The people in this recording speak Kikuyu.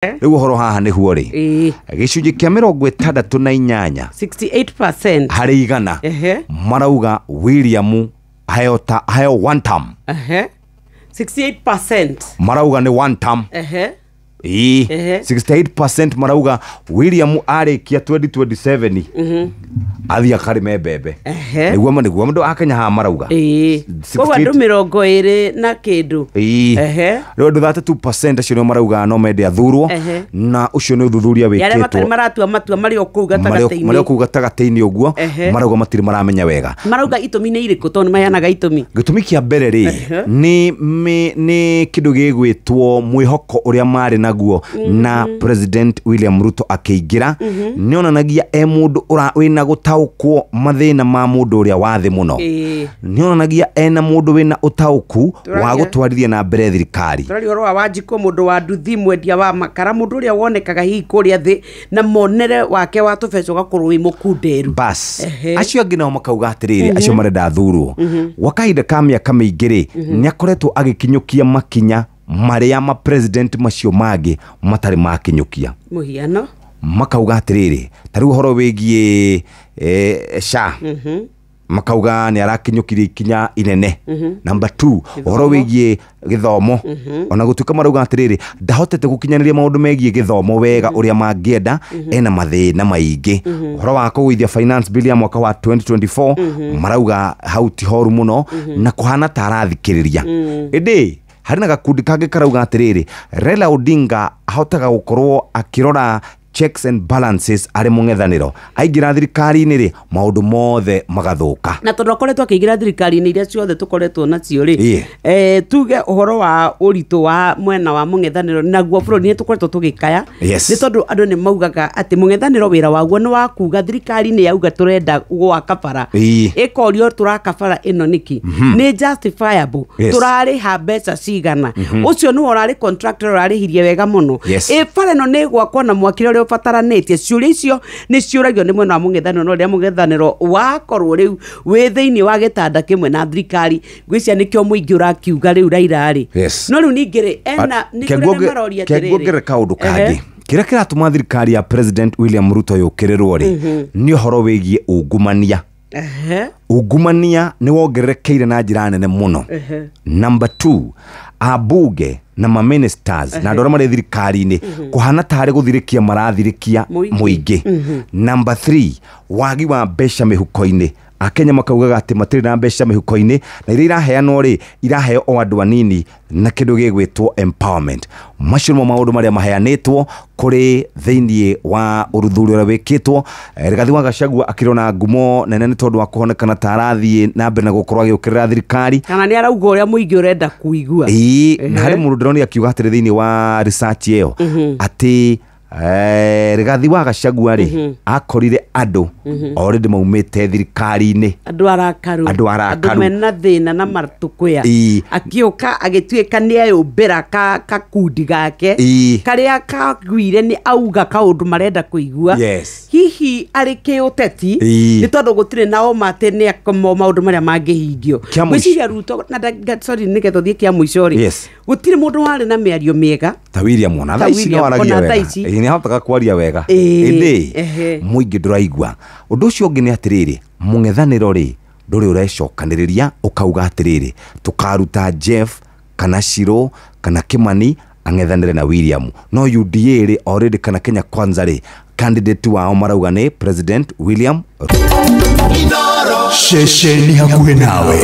Rĩu ũhoro haha nĩguo rĩ, gĩcunjĩ kĩa 68 68% harĩ igana marauga William aheo ta aheo one term. 68%. Marauga nĩ one term. Ĩĩ. 68% marauga William arĩkia 2027 athiĩ akarĩme mbembe. Nĩguo andũ a Kenya haha marauga. Koguo andũ 20 na kĩndũ. Rĩu andũ 32% acio nĩo marauga no mende athurwo. Na ũcio nĩ ũthuthuria arĩa matarĩ wĩkĩtwo. Maratua matua marĩ o kũu marĩ o gatagatĩ-inĩ. Kũu gatagatĩ-inĩ ũguo. Marauga matirĩ maramenya wega. Marauga itũmi nĩ irĩkũ, tondũ nĩ maheanaga itũmi? Gĩtũmi kĩa mbere rĩ, nĩ kĩndũ gĩgwĩtwo mwĩhoko ũrĩa marĩ naguo na President William Ruto akĩingĩra, nĩ onanagia e mũndũ wĩna gũtaũkwo mathĩna ma mũndũ ũrĩa wa thĩ mũno. Nĩ onanagia ena mũndũ wĩna ũtaũku wa gũtwarithia na mbere thirikari. Tũraria ũhoro wa Wanjikũ, mũndũ wa nduthi, mwendia wa makara, mũndũ ũrĩa wonekaga hihi kũrĩa thĩ na monere wake wa tũbeca ũgakorwo wĩ mũkunderu. Bas, acio angĩ nao makauga atĩrĩrĩ, acio marenda athurwo gwa kahinda ka mĩaka mĩingĩ rĩ, nĩ akoretwo agĩkinyũkia makinya marĩa ma president macio mangĩ matarĩ makinyũkia. Mũhiano? Makauga atĩrĩrĩ, ta rĩu ũhoro wĩgiĩ SHA, makauga nĩ arakinyũkirie ikinya inene. Number 2, ũhoro wĩgiĩ gĩthomo, ona gũtuĩka marauga atĩrĩrĩ, ndahotete gũkinyanĩria maũndũ megiĩ gĩthomo wega ũrĩa mangĩenda, ena mathĩna maingĩ. Ũhoro wa kũgũithia finance bill ya mwaka wa 2024, marauga hau ti horu mũno na kũhana ta arathikĩrĩria. Ĩndĩ harĩ na gakundi kangĩ karauga atĩrĩrĩ, Raila Odinga ahotaga gũkorwo akĩrora checks and balances arĩ mũng'ethanĩro, aingĩra thirikari-inĩ rĩ, maũndũ mothe magathũka. Na tondũ akoretwo akĩingĩra thirikari-inĩ iria ciothe tũkoretwo nacio rĩ, tuge ũhoro wa ũritũ wa mwena wa mũng'ethanĩro naguo bũrũri nĩ tũkoretwo tũgĩkaya. Nĩ tondũ andũ nĩ maugaga atĩ mũng'ethanĩro wĩra waguo nĩ wa kuga thirikari nĩ yauga tũrenda gwaka bara, ĩkorio tũraka bara ĩno nĩkĩ, nĩ justifiable, tũrarĩha mbeca cigana, ũcio nĩwe ũrarĩ contractor ũrarĩhirie wega mũno, ĩ bara ĩno nĩ ĩgwakwo na mwakĩre ũrĩa ũbataranĩtie. Ciũria icio nĩ ciũragio nĩ mwena wa mũng'ethanĩro, no rĩrĩa mũng'ethanĩro wakorwo rĩu wĩ thĩinĩ wa gĩtanda kĩmwe na thirikari, ngwĩciria nĩkĩo mũingĩ ũrakiuga rĩu Raila rĩ. No rĩu ningĩ rĩ, ena nĩ kũrĩ arĩa maroria atĩrĩrĩ. Kĩnguongerera kaũndũ kangĩ kĩrĩa kĩratũma thirikari ya President William Ruto yũkĩrĩrwo rĩ, nĩ ũhoro wĩgiĩ ungumania. Ungumania nĩ wongererekeire na njĩra nene mũno. Number 2, ambunge na maministers na andũ arĩa marĩ thirikari-inĩ kũhana tarĩ gũthirĩkia marathirĩkia mũingĩ. Mũingĩ. Number 3, wagi wa mbeca mĩhuko-inĩ. Akenya makaugaga atĩ matirĩ na mbeca mĩhuko-inĩ, na iria iraheanwo rĩ, iraheo o andũ anini na kĩndũ gĩgwĩtwo empowerment. Macio nĩmo maũndũ marĩa maheanĩtwo kũrĩ thĩinĩ wa ũthuthuria ũrĩa wĩkĩtwo. Rigathi wa Gachagua akĩrĩ na ngumo nene nĩ tondũ wa kũhonekana ta arathiĩ na mbere na gũkorwo agĩũkĩrĩra thirikari. Kana nĩ arauga ũrĩa mũingĩ ũrenda kũigua. Ĩĩ, na harĩ mũndũ ndĩronire akiuga atĩrĩ thĩinĩ wa research ĩyo atĩ Rigathi wa Gachagua rĩ, akorire andũ already maumĩte thirikari-inĩ. Andũ arakaru. Andũ arakaru. Andũ mena thĩna na matũkũya. Akĩũka agĩtuĩka nĩ eyũmbĩra kakundi gake karĩa kaguire nĩ auga kaũndũ marenda kũigua. Hihi arĩ kĩũteti, nĩ tondũ gũtirĩ na ũma atĩ nĩ maũndũ marĩa mangĩhingio. Kĩa mũico. Ngwĩciria Ruto na sorry, nĩgetha ũthiĩ kĩa mũico rĩ, gũtirĩ mũndũ warĩ na mĩario mĩega ta William, ona ta thaa ici no William, aragia ona thaa wega. ici. Ĩĩ, nĩ ahotaga kwaria wega, ĩndĩ mũingĩ ndũraigua. Ũndũ ũcio ũngĩ nĩ atĩrĩrĩ, mũng'ethanĩro rĩ, ndũrĩ ũrecokanĩrĩria ũkauga atĩrĩrĩ, tũkaruta Jeff kana Shiro kana Kimani ang'ethanĩre na William. No UDA rĩ, already kana Kenya Kwanza rĩ, candidate wao marauga nĩ President William Ruto. Ceceni hakuhĩ nawe.